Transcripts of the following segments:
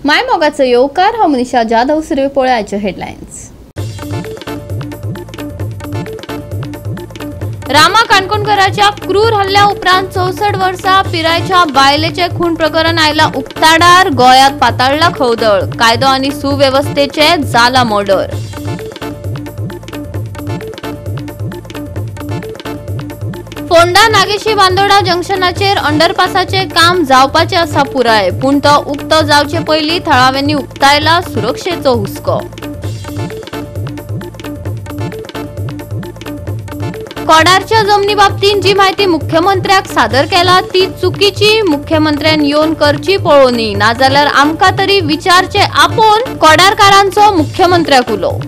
My मोगाचो येवकार. हांव मनीषा जाधव. सुरवे पळोवयाच्यो हेडलायन्स. रामा काणकोणकराच्या क्रूर हल्ल्या उपरांत 64 वर्सां पिरायेच्या बायलेचे खून प्रकरण आयला उक्ताडार. गोंयांत पाताळला खवदळ. कायदो आनी सुवेवस्थेचे जाला मर्डर. फोंडा नागेशी बांदोडा जंक्शनाचेर अंडरपासाचे काम जावपाचे आसा पुराय, पूण तो उक्तो जावचे पयलीं थळाव्यांनी उक्तायला सुरक्षेचो हुस्को. कोडारच्या जमनी बाबतींत जी माहिती मुख्यमंत्र्याक सादर केला ती चुकीची. मुख्यमंत्र्यान येवन करची पळोवनी, नाजाल्यार आमकां तरी विचारचे आपोवन कोडारकारांचो मुख्यमंत्र्याक उलो.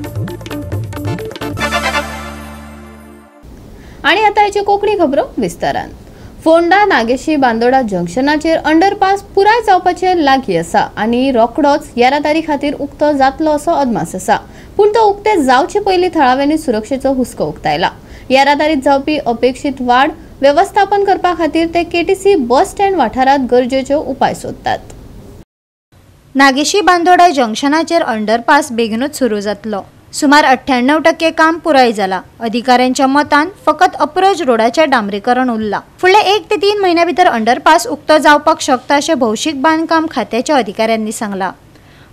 आणि आता हेच्यो कोंकणी खबरो विस्तारान. फोंडा नागेशी बांदोडा जंक्शनाचेर अंडरपास पुराय जावपाचे लागीं आसा आनी रोखडोच येरादारी खातीर उक्तो जातलो असो अदमास आसा, पूण तो उक्ते जावचे पयलीं थळाव्यांनी सुरक्षेचो हुस्को उक्तायला. येरादारीत जावपी अपेक्षीत वाड वेवस्थापन करपा खातीर ते केटीसी बस स्टँड वाठारांत गरजेच्यो उपाय सोदतात. नागेशी बांदोडा जंक्शनाचेर अंडरपास बेगीनूच सुरू जातलो. सुमार 98% काम पुराय जाला. अधिकाऱ्यांच्या मतान फकत अप्रोच रोडाचें डांबरीकरण उरला. फुडले 1 ते 3 म्हयन्या भितर अंडरपास उक्तो जावपाक शकता अशें भौशीक बांदकाम खात्याच्या अधिकाऱ्यांनी सांगला.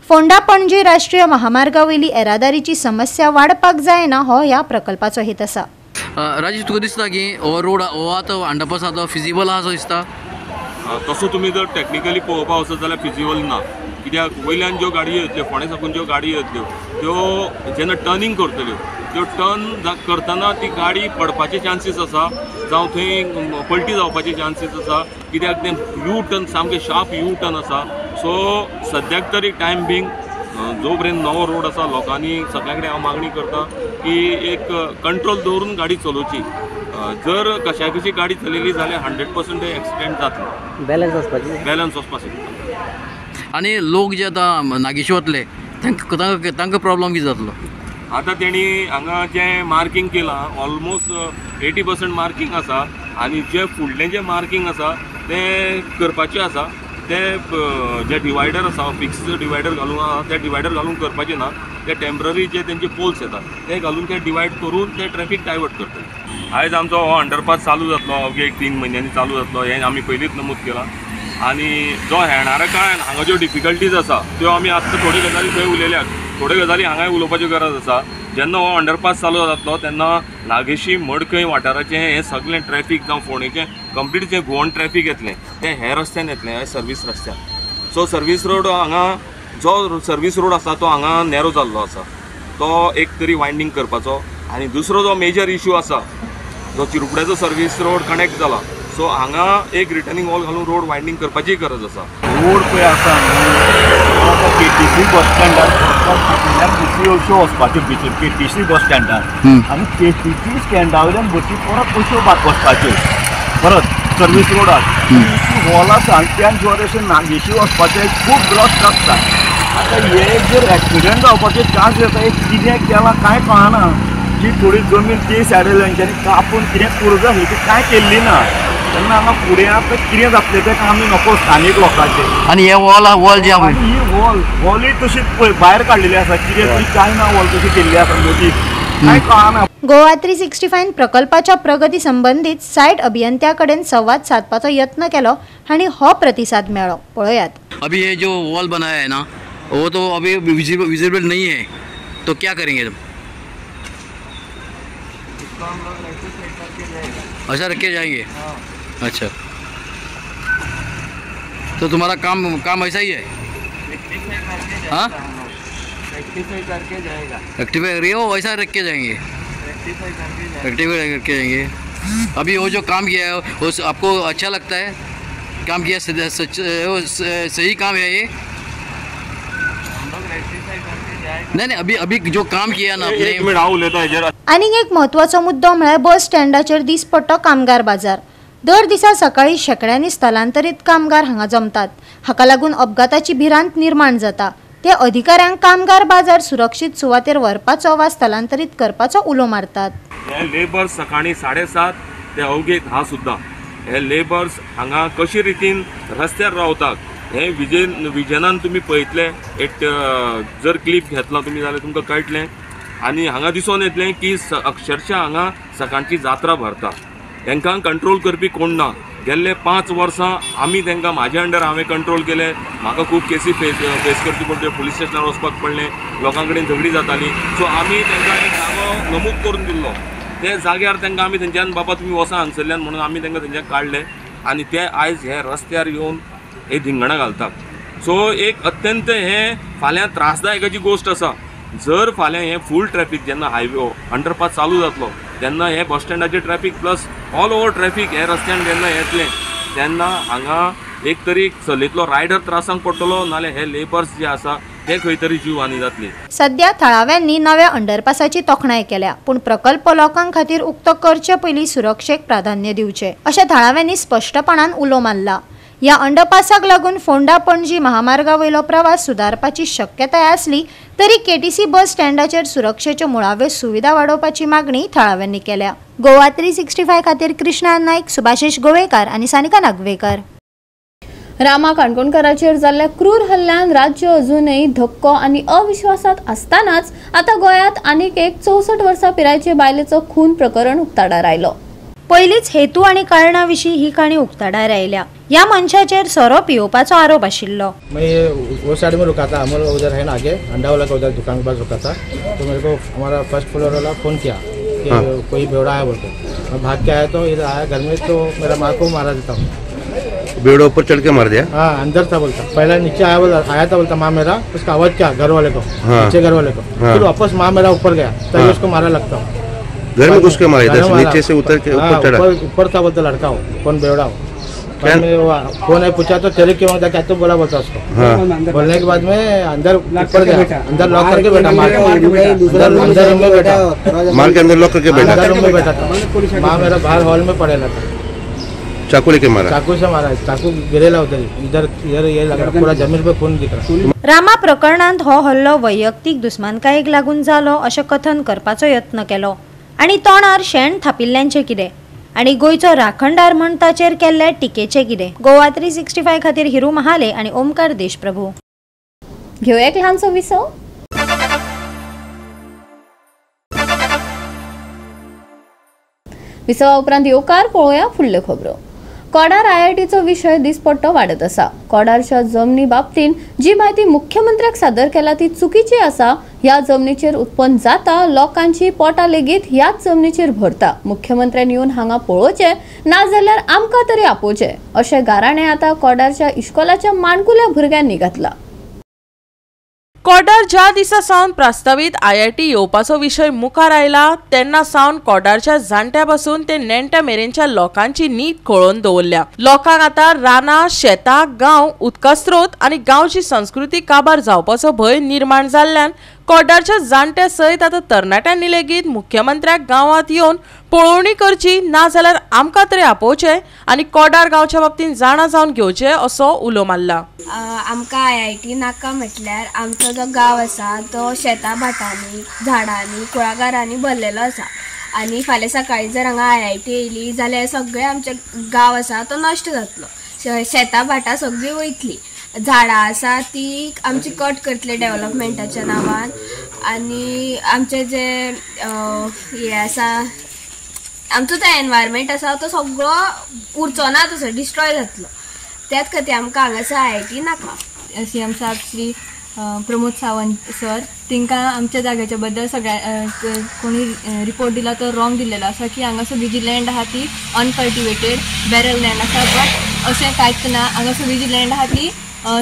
फोंडा पणजी राष्ट्रीय महामार्गा वयली येरादारीची समस्या वाडपाक जायना हो ह्या प्रकल्पाचो हेत आसा. राजेश, तुका दिसता की हो रोड हो आतां अंडरपास आतां फिजिबल आसा असो दिसता? तसो तुमी जर टॅक्निकली पळोवपा वचत जाल्यार फिजिबल ना, कित्याक वयल्यान ज्यो गाडयो येतल्यो, फोंडे साकून ज्यो गाडयो येतल्यो त्यो जेन्ना टर्निंग करतल्यो त्यो टर्न करतना ती गाडी पडपाचे चान्सीस आसा, जावं थंय पलटी जावपाचे चान्सीस आसा, कित्याक तें यू टर्न सामकें शार्प यू टर्न आसा. सो सद्याक तरी टायम बींग जो पर्यंत नवो रोड आसा लोकांनी सगळ्या कडेन हांव मागणी करता की एक कंट्रोल दवरून गाडी चलोवची. जर कशा कशी गाडी चलयली जाल्यार 100% एक्सिडेंट जातलो. बॅलन्स वचपाची बॅलन्स वचपाक शकता. आनी लोक जे आतां नागेशी वतले तांकां तांकां प्रॉब्लम कितें जातलो? आतां तेणी हांगा जें मार्कींग केलां ऑलमोस्ट 80% मार्कींग आसा आनी जे फुडलें जें मार्कींग आसा तें करपाचें आसा. ते जे डिवायडर आसा फिक्स डिवायडर घालून आसा ते डिवायडर घालून करपाचें ना, ते टेम्पररी जे तेंचे पोल्स येतात ते घालून ते डिवायड करून ते ट्रॅफिक डायवर्ट करतले. आयज आमचो हो अंडरपास चालू जातलो, अवघे 1-3 म्हयन्यांनी चालू जातलो हें आमी पयलींच नमूद केलां. आनी जो येणाऱ्या काळान हांगा ज्यो डिफिकल्टीज आसा त्यो आमी आत्तां थोड्यो गजाली थंय उलयल्यात, थोड्यो गजाली हांगाय उलोवपाच्यो गरज आसा. जेन्ना हो अंडरपास चालू जातलो तेन्ना नागेशी मडकय वाठाराचें हें सगळें ट्रॅफीक जावं फोंडेचें कंप्लीट जें गोवन ट्रॅफीक येतलें तें हे रस्त्यान येतलें, हे सर्वीस रस्त्यान. सो सर्वीस रोड हांगा जो सर्वीस रोड आसा तो हांगा नॅरो जाल्लो आसा, तो एक तरी वायंडींग करपाचो. आनी दुसरो जो मेजर इश्यू आसा जो चिरुपड्याचो सर्वीस रोड कनेक्ट जाला, सो हांगा एक रिटर्निंग वॉल घालून रोड वायंडींग करपाची गरज आसा. रोड पळय आसा न्हू केटीसी बस स्टँडार बसी अश्यो वचपाच्यो भितर केटीसी बस स्टँडार आनी केटीसी स्टँडा वयल्यान बसी परत अश्यो वचपाच्यो परत सर्वीस रोडार हॉल आसा आनी त्या जिवार अशें नागेशी वचपाचें खूब रस्ट आसता. आतां हे जर एक्सिडंट जावपाचे चान्स येता, हे कितें केलां कांय कळना. जी थोडी जमीन ती सायडीन तेंच्यांनी कापून कितें करूं जाय आसली ती कांय केल्ली ना, तेन्ना हांगा फुडें आतां कितें जातलें तें आमी नको स्थानीक लोकांचें. आनी हे वॉल वॉल जे आहा ही वॉल वॉलूय तशी पळय भायर काडलेली आसा, कितें तरी चायना वॉल कशी केल्ली आसा मदीं, कांय कळना. गोवा 365 प्रकल्पाच्या प्रगती संबंदीत सायट अभियंत्या कडेन संवाद साधपाचो यत्न केलो आनी हो प्रतिसाद मेळ्ळो. पळयात. अभी ये जो वॉल बनाया है ना वो तो अभी विजिबल नहीं है, तो क्या करेंगे? अच्छा, रखे जाएंगे. अच्छा, तो तुम्हारा काम काम ऐसा ही है? हाँ, रेक्टिफाई करके जाएगा. रेक्टिफाई करिए, वो वैसा रख के जाएंगे, रेक्टिफाई करके जाएंगे. अभी वो जो काम किया है वो आपको अच्छा लगता है? काम किया सच, सही काम है ये? नहीं नहीं, अभी अभी जो काम किया ना आपने. आनीक एक म्हत्वाचो मुद्दो म्हळ्यार बस स्टँडाचेर दिसपट्टो कामगार बाजार. दर दिसा सकाळी शेकड्यांनी स्थलांतरीत कामगार हांगा जमतात. हाका लागून अपघाताची भिरांत निर्माण जाता. ते अधिकाऱ्यांक कामगार बाजार सुरक्षीत सुवातेर व्हरपाचो वा स्थलांतरीत करपाचो उलो मारतात. हे लेबर्स सकाळी 7:30 ते अवघे 10 सुद्दां हे लेबर्स हांगा कशी रितीन रस्त्यार रावतात, हें विजनान तुमी पळयतले एक जर क्लिप घेतला तुमी जाल्यार तुमकां कळटलें आनी हांगा दिसून येतलें की अक्षरशः हांगा सकाळची जात्रा भरता. तांकां कंट्रोल करपी कोण ना. गेल्ले 5 वर्सां आमी तांकां म्हाजे अंडर हांवें कंट्रोल केले. म्हाका खूब केसी फेस करची पडल्यो, पुलीस स्टेशनार वचपाक पडलें, लोकां कडेन झगडी जाताली. सो आमी तांकां एक जागो नमूद करून दिल्लो, ते जाग्यार तांकां आमी थंयच्यान बाबा तुमी वचा हांगसरल्यान म्हणून आमी तांकां थंयच्यान काडले आनी ते आयज हे रस्त्यार येवन हे धिंगणां घालतात. सो एक अत्यंत हें फाल्यां त्रासदायकाची गोश्ट आसा. जर फाल्यां हें फूल ट्रॅफिक जेन्ना हायवे अंडरपास चालू जातलो तेन्ना हे बस स्टँडाचें traffic plus all over traffic हे रस्त्यान जेन्ना येतलें तेन्ना हांगा एक तरी चलयतलो रायडर त्रासांक पडटलो, नाल्यार हे लेबर्स जे आसा ते खंय तरी जीव हानी जातली. सध्या थळाव्यांनी नव्या अंडरपासाची तोखणाय केल्या, पूण प्रकल्प लोकां खातीर उक्तो करचे पयलीं सुरक्षेक प्राधान्य दिवचें अशें थळाव्यांनी स्पश्टपणान उलो मारला. ह्या अंडरपासाक लागून फोंडा पणजी महामार्गा वयलो प्रवास सुदारपाची शक्यताय आसली तरी केटीसी बस स्टँडाचेर सुरक्षेच्यो मुळाव्यो सुविधा वाडोवपाची मागणी थळाव्यांनी केल्या. गोवा 365 खातीर कृष्णा नायक, सुभाषेश गोवेकार आनी सानिका नागवेकर. रामा काणकोणकाराचेर जाल्ल्या क्रूर हल्ल्यान राज्य अजूनय धक्को आनी अविश्वासात आसतनाच आतां गोंयांत आनीक एक 64 वर्सां पिरायेचे बायलेचो खून प्रकरण उक्ताडार आयलो. पयलींच हेतू आनी कारणां विशीं ही काणी उक्ताडार आयल्या. ह्या मनशाचेर सोरो पियोवपाचो आरोप आशिल्लो. मैं वो साइड में रुका था, अमोल उधर है ना आगे अंडा वाला का उधर दुकान के पास रुका था, तो मेरे को हमारा फर्स्ट फ्लोर वाला फ़ोन किया कि हाँ। कोई बेवड़ा है बोल के. मैं भाग के आया तो इधर आया घर में, तो मेरा माँ को मारा देता हूँ. बेवड़ा ऊपर चढ़ के मार दिया? हाँ, अंदर था बोलता. पहला नीचे आया बोला, आया था बोलता माँ मेरा, उसका आवाज़ क्या घर वाले को, हाँ। नीचे घर वाले को, हाँ। फिर वापस माँ मेरा ऊपर गया तभी हाँ। उसको मारा लगता हूँ. घर में घुस के मारा, इधर से नीचे से उतर के ऊपर चढ़ा. ऊपर था बोलता लड़का हो, कौन बेवड़ा हो. फोन है पूछा तो चले क्यों क्या तो बोला बोलता उसको. हाँ। बोलने के बाद में अंदर ऊपर गया, अंदर लॉक करके बैठा, मार अंदर रूम में बैठा, मार के अंदर लॉक करके बैठा, अंदर रूम में बैठा था. माँ मेरा बाहर हॉल में पड़ेला था. चाकू लेके मारा? चाकू से मारा, चाकू गिरेला उधर इधर इधर ये लगा, पूरा जमीन पे खून दिख रहा. रामा प्रकरणांत हो हल्लो वैयक्तीक दुस्मानकायेक लागून जालो अशें कथन करपाचो यत्न केलो आनी तोंडार शेण थापिल्ल्यांचें कितें आनी गोंयचो राखणदार म्हण ताचेर केल्ले टिकेचें कितें. गोवा 365 खातीर हिरू महाले आनी ओमकार देशप्रभू. घेवया एक ल्हानसो विसव. विसवा उपरांत येवकार पळोवया फुडल्यो खबरो. कोडार आयआयटीचो विशय दिसपट्टो वाडत आसा. कोडारच्या जमनी बाबतींत जी म्हायती मुख्यमंत्र्याक सादर केला ती चुकीची आसा. ह्या जमनीचेर उत्पन्न जाता, लोकांची पोटां लेगीत ह्याच जमनीचेर भरता. मुख्यमंत्र्यान येवन हांगा पळोवचें, नाजाल्यार आमकां तरी आपोवचें अशें गाराणें आतां कोडारच्या इश्कोलाच्या माणकुल्या भुरग्यांनी घातलां. कोडार ज्या दिसा सावन प्रस्तावीत आयआयटी येवपाचो विशय मुखार आयला तेन्ना सावन कोडारच्या जाणट्या पासून ते नेणट्या मेरेनच्या लोकांची न्हीद खळोवन दवरल्या. लोकांक आतां रानां, शेतां, गांव, उदका स्रोत आनी गांवची संस्कृती काबार जावपाचो भंय निर्माण जाल्ल्यान कोडारच्या जाणट्या सयत आतां तरणाट्यांनी लेगीत मुख्यमंत्र्याक गांवांत येवन पळोवणी करची, नाजाल्यार आमकां तरी आपोवचें आनी कोडार गांवच्या बाबतींत जाणा जावन घेवचें असो उलो मारला. आमकां आयआयटी नाका म्हटल्यार आमचो जो गांव आसा तो शेतां भाटांनी, झाडांनी, कुळागरांनी भरलेलो आसा आनी फाल्यां सकाळीं जर हांगा आयआयटी येयली जाल्यार सगळें आमचें गांव आसा तो नश्ट जातलो. शेतां भाटां सगळीं वयतलीं, झाडां आसा ती आमची कट करतले डेवलपमेंटाच्या नांवान आनी आमचे जे हे आसा आमचो जो एनवायरमेंट आसा तो सगळो उरचो ना, तसो डिस्ट्रॉय जातलो. त्याच खातीर आमकां हांगासर आयआयटी नाका. सीएम साहेब श्री प्रमोद सावंत सर तांकां आमच्या जाग्याच्या बद्दल सगळ्या कोणी रिपोर्ट दिला तो रॉंग दिलेलो आसा की हांगा सगळी जी लँड आहा ती अनकल्टिवेटेड बॅरल लँड आसा, बट अशें कांयच ना. हांगा सगळी जी लँड आहा ती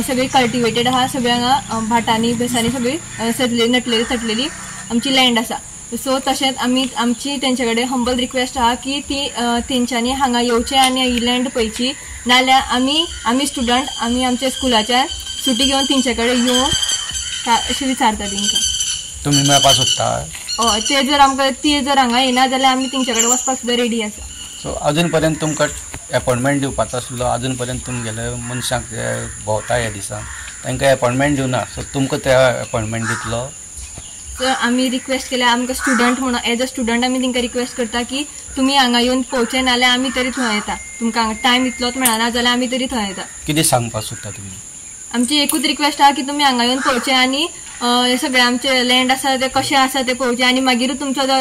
सगळी कल्टिवेटेड आहा, सगळ्या हांगा भाटांनी बेसांनी सगळी सजलेली नटलेली थटलेली आमची लँड आसा. सो तशेंच आमी आमची तेंचे कडेन हंबल रिक्वेस्ट आहा की ती तेंच्यांनी हांगा येवचें आनी ही लँड पळयची, नाल्यार आमी आमी स्टुडंट आमी आमच्या स्कुलाच्यान सुटी घेवन तेंचे कडेन येवन अशें विचारता तेंकां. तुमी मेळपाक सोदता? हय, ते जर आमकां ती जर हांगा येना जाल्यार आमी तेंचे कडेन वचपाक सुद्दां रेडी आसा. सो अजून पर्यंत तुमकां एपॉयंटमेंट दिवपाचो आसलो, अजून पर्यंत तुमगेले मनशांक जे भोंवता ह्या दिसान तांकां एपॉयंटमेंट दिवना, सो तुमकां ते एपॉयंटमेंट दितलो? सो आमी रिक्वेस्ट केल्या आमकां स्टुडंट म्हणून, एज अ स्टुडंट आमी तांकां रिक्वेस्ट करता की तुमी हांगा येवन पळोवचें, नाल्यार आमी तरी थंय येता. तुमकां हांगा टायम इतलोच मेळना जाल्यार आमी तरी थंय येता. कितें सांगपाक सोदता तुमी? आमची एकूच रिक्वेस्ट आहा की तुमी हांगा येवन पळोवचें आनी सगळे आमचे लँड आसा ते कशें आसा ते पळोवचें आनी मागीर तुमचो जो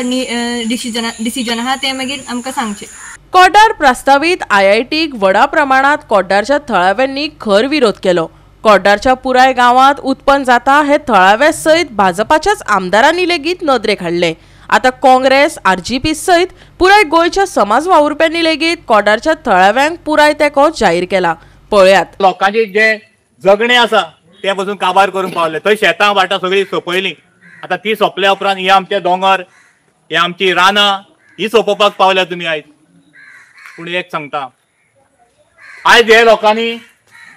डिसिजन आहा ते मागीर आमकां सांगचें. कोडार प्रस्तावीत आयआयटीक व्हडा प्रमाणात कोडारच्या थळाव्यांनी खर विरोध केलो. कोडारच्या पुराय गांवांत उत्पन्न जाता हे थळावे सयत भाजपाच्याच आमदारांनी लेगीत नदरेक हाडले. आतां काँग्रेस आरजीपी सयत पुराय गोंयच्या समाज वावुरप्यांनी लेगीत कोडारच्या थळाव्यांक पुराय तेंको जाहीर केला. पळयात लोकांचे जे जगणे आसा ते पसून काबार करूंक पावले. थंय शेतां भाटां सगळीं सोंपयलीं. आतां ती सोंपल्या उपरांत हे आमचे दोंगर, हे आमची रानां ही सोंपोवपाक पावल्या तुमी आयज. पूण एक सांगता, आयज हे लोकांनी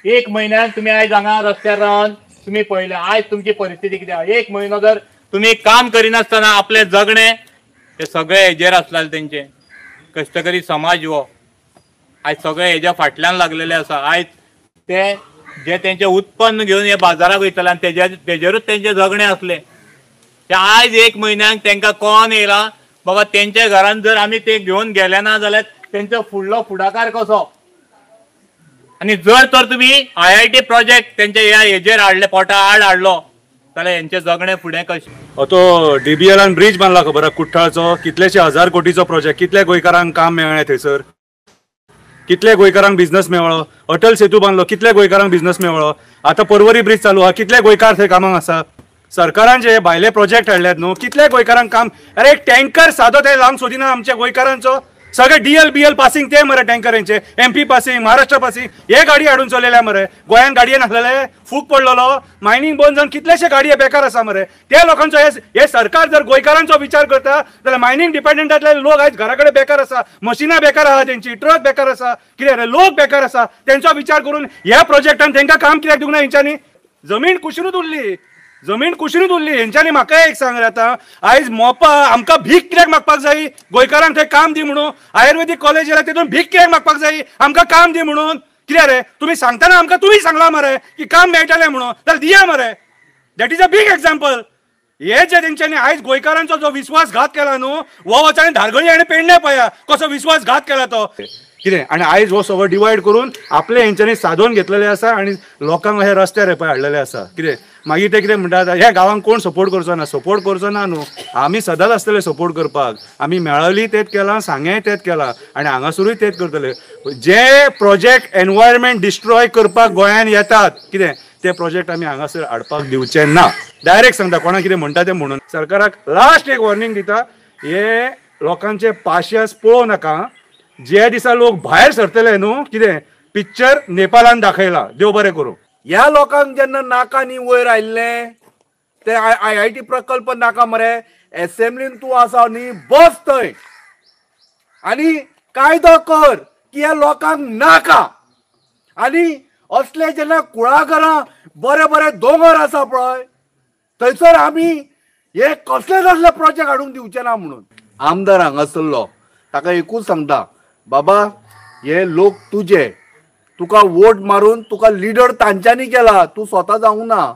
एक म्हयन्यान तुमी आयज हांगा रस्त्यार रावन तुमी पळयलें आयज तुमची परिस्थिती कितें आहा. एक म्हयनो जर तुमी काम करिनासतना आपलें जगणें हे सगळे हेजेर आसलेले तेंचे कश्टकरी समाज हो आयज सगळे हेज्या फाटल्यान लागलेले आसा. आयज ते जे तेंचे उत्पन्न घेवन हे बाजाराक वयतले आनी तेजेरूच तेंचे जगणें आसलें. ते आयज एक म्हयन्याक तेंकां कोण येयला बाबा तेंच्या घरान जर आमी ते घेवन गेले ना जाल्यार तेंचो फुडलो फुडाकार कसो. आनी जर तर तुमी आयआयटी प्रोजेक्ट तेंच्या ह्या हेजेर हाडले, पोटा आड हाडलो जाल्यार हेंचें जगणें फुडें कशें. तो डीबीएलान ब्रिज बांदला खबर आहा कुठ्ठाळचो, कितलेशे हजार कोटीचो प्रोजेक्ट, कितल्या गोंयकारांक काम मेळ्ळें थंयसर, कितले गोंयकारांक बिझनस मेळ्ळो. अटल सेतू बांदलो, कितले गोंयकारांक बिझनस मेळ्ळो. आतां पर्वरी ब्रिज चालू आहा, कितले गोंयकार थंय कामाक आसा. सरकारान जे भायले प्रोजेक्ट हाडल्यात न्हू, कितले गोंयकारांक काम. अरे एक टँकर सादो ते लावंक सोदिना आमच्या गोंयकारांचो. सगळे डीएल बीएल पासिंग ते मरे टँकरांचे, एमपी पासिंग, महाराष्ट्र पासिंग हे गाडी हाडून चलयल्या मरे. गोंयान गाडये नासलेले, फूक पडलेलो, मायनींग बंद जावन कितलेशे गाडये बेकार आसा मरे. त्या लोकांचो हे सरकार जर गोंयकारांचो विचार करता जाल्यार मायनींग डिपार्टमेंटांतले लोक आयज घरा कडेन बेकार आसा, मशिनां बेकार आहा तेंची, ट्रक बेकार आसा, कितें रे लोक बेकार आसा. तेंचो विचार करून ह्या प्रोजेक्टान तेंकां काम कित्याक दिवंक ना हेंच्यांनी. जमीन कुशिनूच उरली, जमीन कुशिनूच उरली हेंच्यांनी. म्हाका एक सांग रे, आतां आयज मोपा आमकां भीक कित्याक मागपाक जाय? गोंयकारांक थंय काम दी म्हणून. आयुर्वेदीक कॉलेज जाल्यार तितून भीक कित्याक मागपाक जाय? आमकां काम दी म्हणून. कित्याक रे तुमी सांगतना आमकां तुमी सांगलां मरे की काम मेळटलें म्हणून, जाल्यार दिया मरे. That is a big example. हे जे तेंच्यांनी आयज गोंयकारांचो जो विस्वासघात केला न्हू, हो वचून धारगळी आनी पेडणे पळया कसो विस्वासघात केला तो कितें. आनी आयज हो सगळो डिवायड करून आपले हेंच्यांनी सादोवन घेतलेले आसा आनी लोकांक हे रस्त्यार पळय हाडलेले आसा. कितें मागीर ते कितें म्हणटात, ह्या गांवांक कोण सपोर्ट करचो ना. सपोर्ट करचो ना न्हू, आमी सदांच आसतले सपोर्ट करपाक. आमी मेळवली तेच केलां, सांगेंय तेच केलां आनी हांगासरूय तेच करतले. जे प्रोजेक्ट एनवायरमेंट डिस्ट्रॉय करपाक गोंयान येतात कितें, ते प्रोजेक्ट आमी हांगासर हाडपाक दिवचे ना. डायरेक्ट सांगता, कोणाक कितें म्हणटा तें म्हणून. सरकाराक लास्ट एक वॉर्निंग दिता, हे लोकांचे पाशियस पळोवं नाका. जे दिसा लोक भायर सरतले न्हू, कितें पिक्चर नेपालान दाखयला. देव बरें करूं. ह्या लोकांक जेन्ना नाका न्ही वयर आयिल्लें ते आयआयटी प्रकल्प नाका मरे, एसेंब्लीन तूं आसा न्ही बस थंय आनी कायदो कर की ह्या लोकांक नाका. आनी असले जेन्ना कुळागरां बरे बरे दोंगर आसा पळय थंयसर आमी हे कसले कसले प्रोजेक्ट हाडूंक दिवचे ना म्हणून. आमदार हांगासरलो ताका एकूच सांगता, बाबा हे लोक तुजे, तुका वोट मारून तुका लिडर तांच्यांनी केला, तूं स्वता जावंक ना,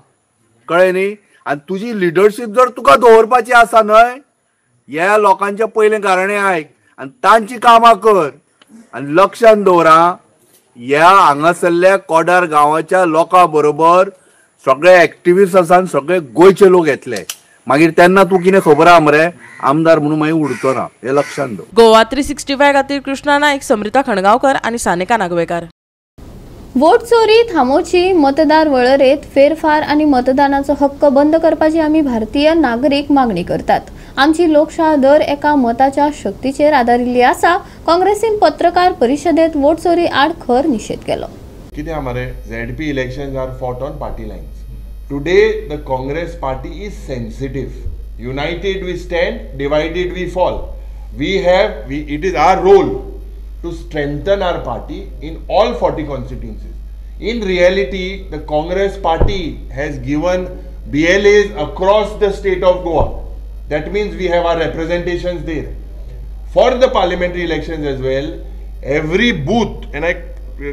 कळ्ळें न्ही. आनी तुजी लिडरशीप जर तुका दवरपाची आसा न्हय, ह्या लोकांचें पयलें गाराणें आयक आनी तांची कामां कर. आनी लक्षान दवरा, ह्या हांगासरल्या कोडार गांवाच्या लोकां बरोबर सगळे एक्टिविस्ट आसा आनी सगळे गोंयचे लोक येतले. मागीर तेन्ना तूं कितें खबर आहा मरे, आमदार म्हणून मागीर उडचो ना, हें लक्षान दवर. गोवा 365 खातीर कृष्णा नायक, समृता खणगांवकर आनी सानिका नागवेकर. वोट चोरी थांबोवची, मतदार वळेरेंत फेरफार आनी मतदानाचो हक्क बंद करपाची आमी भारतीय नागरीक मागणी करतात. आमची लोकशाय दर एका मताच्या शक्तीचेर आदारिल्ली आसा. काँग्रेसीन पत्रकार परिशदेत वोट चोरी आड खर निशेध केलो. कितें मरे, ZP elections are fought on party lines. Today the Congress party is sensitive. United we stand, divided we fall. It is our role to strengthen our party in all 40 constituencies. In reality, the Congress party has given BLAs across the state of Goa. That means we have our representations there. For the parliamentary elections as well, every booth, and I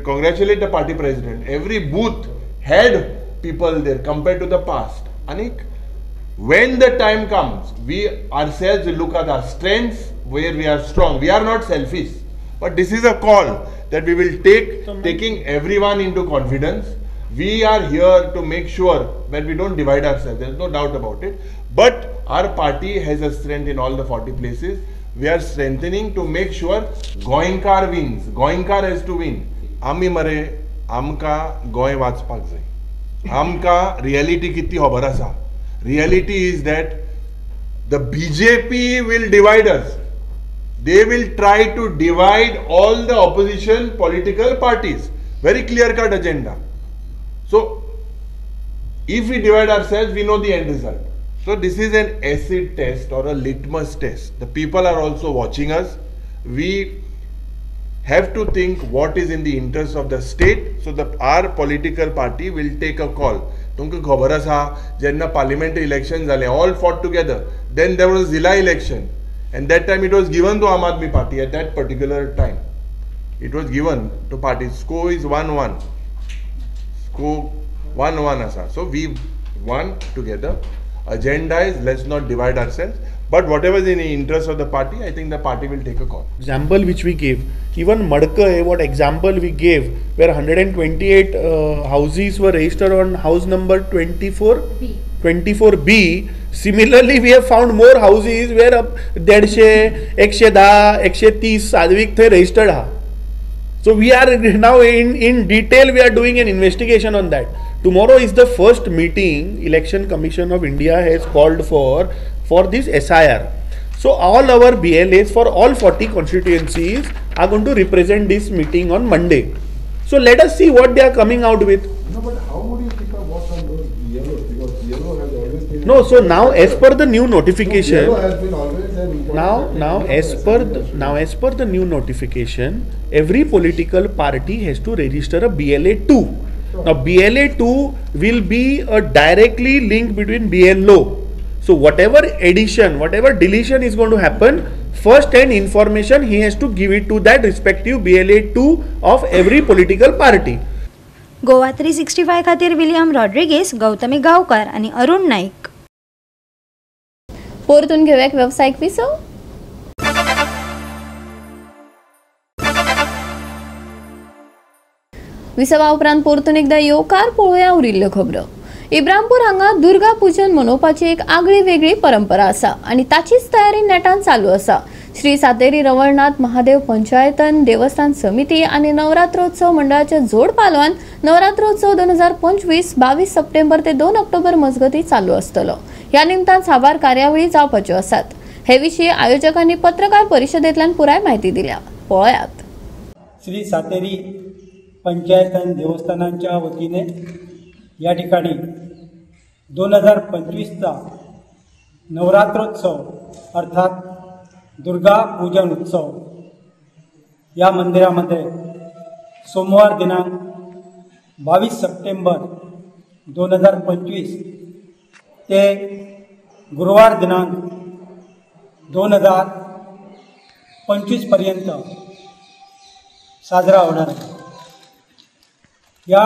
congratulate the party president, every booth had people there compared to the past. Anik, when the time comes, we ourselves will look at our strengths, where we are strong. We are not selfish. But this is a call that we will take, taking everyone into confidence. We are here to make sure that we don't divide ourselves. There is no doubt about it. But our party has a strength in all the 40 places. We are strengthening to make sure Goenkar wins. Goenkar has to win. आमी मरे आमकां गोंय वाचपाक जाय. आमकां reality कितली खबर आसा. Reality is that the BJP will divide us. They will try to divide all the opposition political parties. Very clear cut agenda. So if we divide ourselves, we know the end result. So this is an acid test or a litmus test. The people are also watching us. We have to think what is in the interest of the state. So our political party will take a call. तुमकां खबर आसा जेन्ना parliamentary election जालें, all fought together. Then there was zilla election and that time it was given to Aam Aadmi Party. At that particular time it was given to party. Score is 1-1. Score 1-1 आसा. So we won together. Agenda is let's not divide ourselves, but whatever is in the interest of the party, I think the party will take a call. Example which we gave, even Madkai, what example we gave, where 128 houses were registered on house number 24B. 24B. Similarly, we have found more houses where 150, 110, 130 Sadvik the registered ha. So we are now in detail, we are doing an investigation on that. Tomorrow is the first meeting Election Commission of India has called for this SIR. So all our BLAs for all 40 constituencies are going to represent this meeting on Monday. So let us see what they are coming out with. No, but how would you pick up what's on those BLOs? Because BLO has always been... No, so now as per the new notification... No, BLO has been always an important... Now as per the new notification, every political party has to register a BLA 2. Now BLA 2 will be a directly link between BLO. So whatever addition, whatever deletion is going to happen, first hand information he has to give it to that respective BLA 2 of every political party. Goa 365 खातीर William Rodrigues, Gautami Gaonkar आनी अरुण नाईक. परतून घेवया वेवसायीक विसव. विसवा उपरांत परतून एकदा येवकार पळोवया उरिल्ल्यो खबरो. इब्रामपूर हांगा दुर्गा पूजन मनोवपाची एक आगळी वेगळी परंपरा आसा आनी ताचीच तयारी नेटान चालू आसा. श्री सातेरी रवळनाथ महादेव पंचायतन देवस्थान समिती आनी नवरात्रोत्सव मंडळाच्या जोड पालवान नवरात्रोत्सव 2025 22 सप्टेंबर ते 2 ऑक्टोबर मजगती चालू आसतलो. ह्या निमतान साबार कार्यावळी जावपाच्यो आसात. हे विशीं आयोजकांनी पत्रकार परिशदेंतल्यान पुराय म्हायती दिल्या. पळयात. श्री सातेरी पंचायतन देवस्थानांच्या वतीने या ठिकाणी 2025चा नवरात्रोत्सव अर्थात दुर्गा पूजन उत्सव या मंदिरामध्ये सोमवार दिनांक 22 सप्टेंबर 2025 ते गुरुवार दिनांक 2025 पर्यंत साजरा होणार आहे. या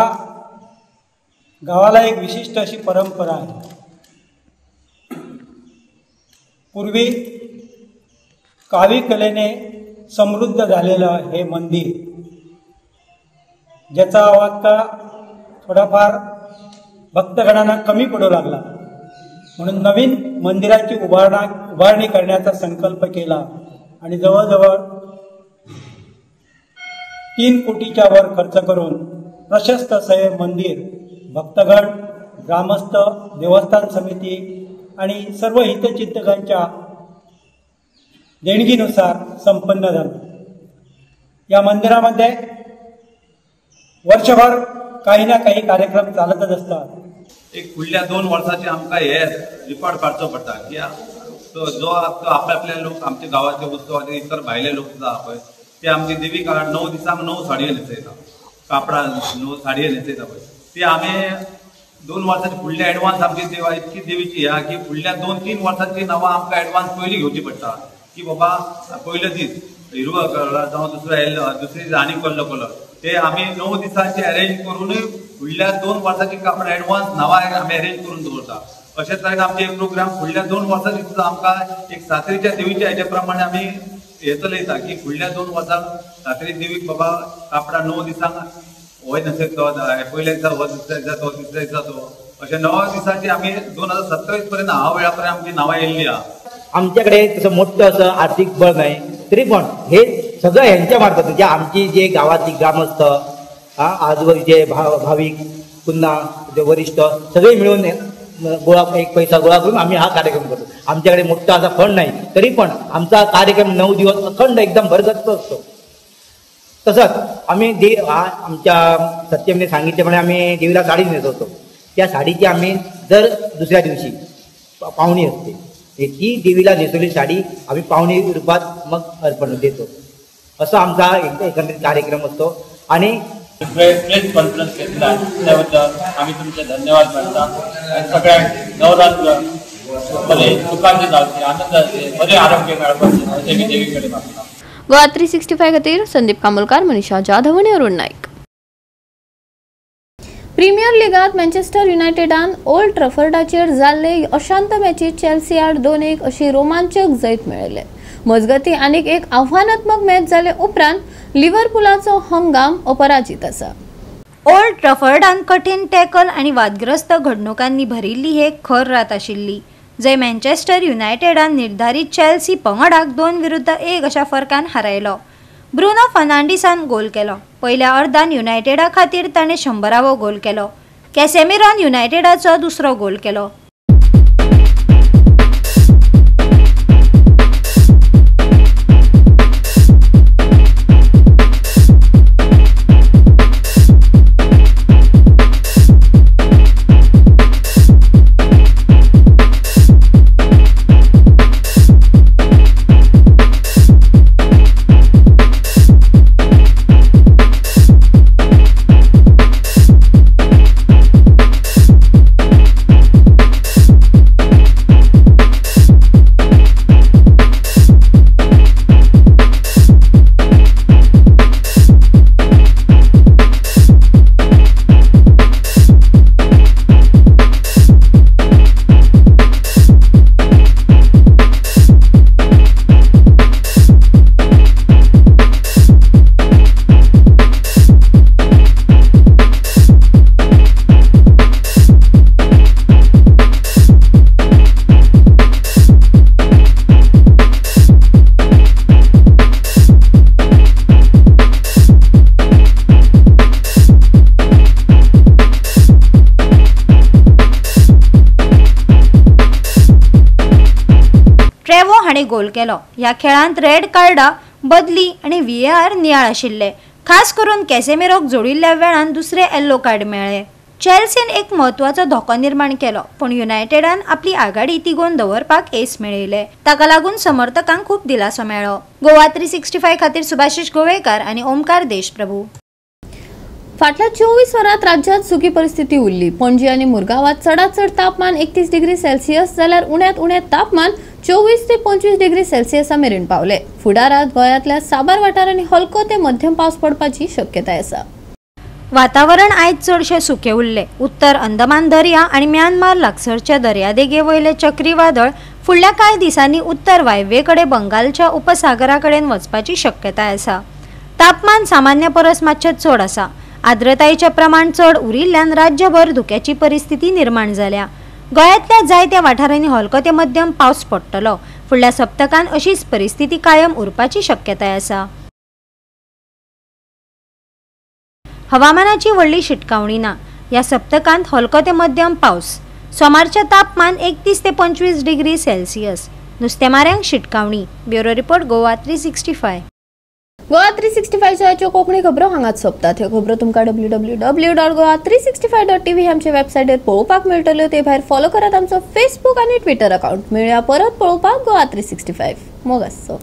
गावाला एक विशिष्ट अशी परंपरा आहे. पूर्वी काव्यकलेने समृद्ध झालेलं हे मंदिर, ज्याचा आता थोडाफार भक्तगणांना कमी पडू लागला, म्हणून नवीन मंदिराची उभारणी करण्याचा संकल्प केला आणि जवळजवळ 3 कोटीच्या वर खर्च करून प्रशस्त असं हे मंदिर भक्तगण, ग्रामस्थ, देवस्थान समिती आणि सर्व हितचिंतकांच्या देणगीनुसार संपन्न झालं. या मंदिरामध्ये वर्षभर काही ना काही कार्यक्रम चालतच असतात. एक फुडल्या 2 वर्साचे आमकां हे रिपोर्ट काडचो पडटा की जो आपले लोक आमच्या गांवाचे उत्सव आनी इतर भायले लोक सुद्दां आहा पळय ते आमची देवीक 9 दिसांक 9 साडयो न्हेसयता, कापडां 9 साडयो न्हेसयता पळय, ते आमी 2 वर्साचे फुडले एडवान्स आमची देवा इतकी देवीची ह्या की फुडल्या 2-3 वर्साची नांवां आमकां एडवान्स पयलीं घेवची पडटा की बाबा पयलो दीस हिरवो कलर जावं दुसरो येल्लो, दुसरे दीस आनी कसलो कलर, ते आमी 9 दिसांचे अरेंज करूनय फुडल्या 2 वर्साची कापडां एडवान्स नांवां आमी अरेंज करून दवरता. अशे तरेन आमचे प्रोग्राम फुडल्या 2 वर्सांनी सुद्दां आमकां एक सातेरीच्या देवीच्या हेच्या प्रमाणे आमी हे चलयता की फुडल्या 2 वर्सांक सातेरी देवीक बाबा कापडां 9 दिसांक हो न्हेसयता तो पयल्या दिसा, हो दुसऱ्या दिसा, तो तिसऱ्या दिसा, तो अशें 9 दिसाची आमी 2027 पर्यंत हा वेळा पर्यंत आमची नांवां येयल्ली आहा. आमच्याकडे तसं मोठं असं आर्थिक बळ नाही, तरी पण हे सगळं ह्यांच्या मार्फत म्हणजे आमची जे गावातली ग्रामस्थ, आजूबाजूचे भाविक, पुन्हा जे वरिष्ठ सगळे मिळून गोळा एक पैसा गोळा करून आम्ही हा कार्यक्रम करतो. आमच्याकडे मोठा असा फंड नाही, तरी पण आमचा कार्यक्रम 9 दिवस अखंड एकदम भरगच्च असतो. तसंच आम्ही आमच्या सत्यमने सांगितल्याप्रमाणे आम्ही देवीला साडी नेसवतो. त्या साडीची आम्ही दर दुसऱ्या दिवशी पाहुणी असते, ती देवीला नेसवलेली साडी आम्ही पाहुणी रूपात मग अर्पण देतो. असा आमचा एकंदरीत कार्यक्रम असतो. आणि प्रेस कॉन्फरन्स घेतला त्याबद्दल आम्ही तुमचे धन्यवाद मानता. सगळ्यांक नवरात्र बरे सुखाचे जावचे, आनंदाचे, बरे आरोग्य मेळपाचे अशें मी देवी कडेन मागता. गोवा 365 खातीर संदीप कामोलकार, मनीषा जाधव आनी अरुण नायक. प्रीमियर लिगांत मँचेस्टर युनायटेडान ओल्ड ट्रफर्डाचेर जाल्ले अशांत मॅचीत चेल्सी आड 2-1 अशी रोमांचक जैत मेळयले. मजगती आनीक एक आव्हानात्मक मॅच जाले उपरांत लिव्हरपुलाचो हंगाम अपराजित आसा. ओल्ड ट्रफर्डान कठीण टॅकल आनी वादग्रस्त घडणुकांनी भरिल्ली एक खर रात आशिल्ली, जंय मँचेस्टर युनायटेडान निर्धारीत चेल्सी पंगडाक 2-1 अशा फरकान हारयलो. ब्रुनो फर्नांडीसान गोल केलो. पयल्या अर्दान युनायटेडा खातीर ताणें 100वो गोल केलो. कॅसेमिरोन युनायटेडाचो दुसरो गोल केलो. गोल केलो. ह्या खेळांत रेड कार्डा बदली आनी व्हीएआर नियाळ आशिल्ले. खास करून कॅसेमिरोक जोडिल्ल्या वेळान दुसरे येल्लो कार्ड मेळ्ळे. चेल्सीन एक म्हत्वाचो धोको निर्माण केलो, पूण युनायटेडान आपली आघाडी तिगोवन दवरपाक येस मेळयले. ताका लागून समर्थकांक खूब दिलासो मेळ्ळो. गोवा 365 खातीर सुभाषिश गोवेकार आनी ओमकार देशप्रभू. फाटल्या 24 वरांत राज्यात सुकी परिस्थिती उरली. पणजी आनी मुरगांवात चडात चड तापमान 31 डिग्री सेल्सियस जाल्यार उण्यांत उणें तापमान 24 ते 25 डिग्री सेल्सियसा मेरेन पावले. फुडारात गोंयांतल्या साबार वाठारांनी हलको ते मध्यम पावस पडपाची शक्यताय आसा. वातावरण आयज चडशें सुकें उरलें. उत्तर अंदमान दर्या आनी म्यानमार लागसरच्या दर्यादेगे वयलें चक्रीवादळ फुडल्या कांय दिसांनी उत्तर वायव्ये कडेन बंगालच्या उपसागरा कडेन वचपाची शक्यताय आसा. तापमान सामान्य परस मातशें चड आसा. आर्द्रतायेचें प्रमाण चड उरिल्ल्यान राज्यभर धुक्याची परिस्थिती निर्माण जाल्या. गोंयांतल्या जायत्या वाठारांनी हलको ते मध्यम पावस पडटलो. फुडल्या सप्तकांत अशीच परिस्थिती कायम उरपाची शक्यताय आसा. हवामानाची व्हडली शिटकावणी ना. ह्या सप्तकांत हलको ते मध्यम पावस. सोमारचें तापमान 31 ते 25 डिग्री सेल्सियस. नुस्तेमाऱ्यांक शिटकावणी. Bureau report, Goa 365. Goa 365च्यो Konkani खबरो हांगाच सोंपतात. ह्यो खबरो तुमकां www.goa365.tv आमच्या वेबसायटीर पळोवपाक मेळटल्यो. ते भायर फॉलो करात आमचो फेसबूक आनी ट्विटर अकाउंट. मेळया परत पळोवपाक गोवा 365. मोग आसचो.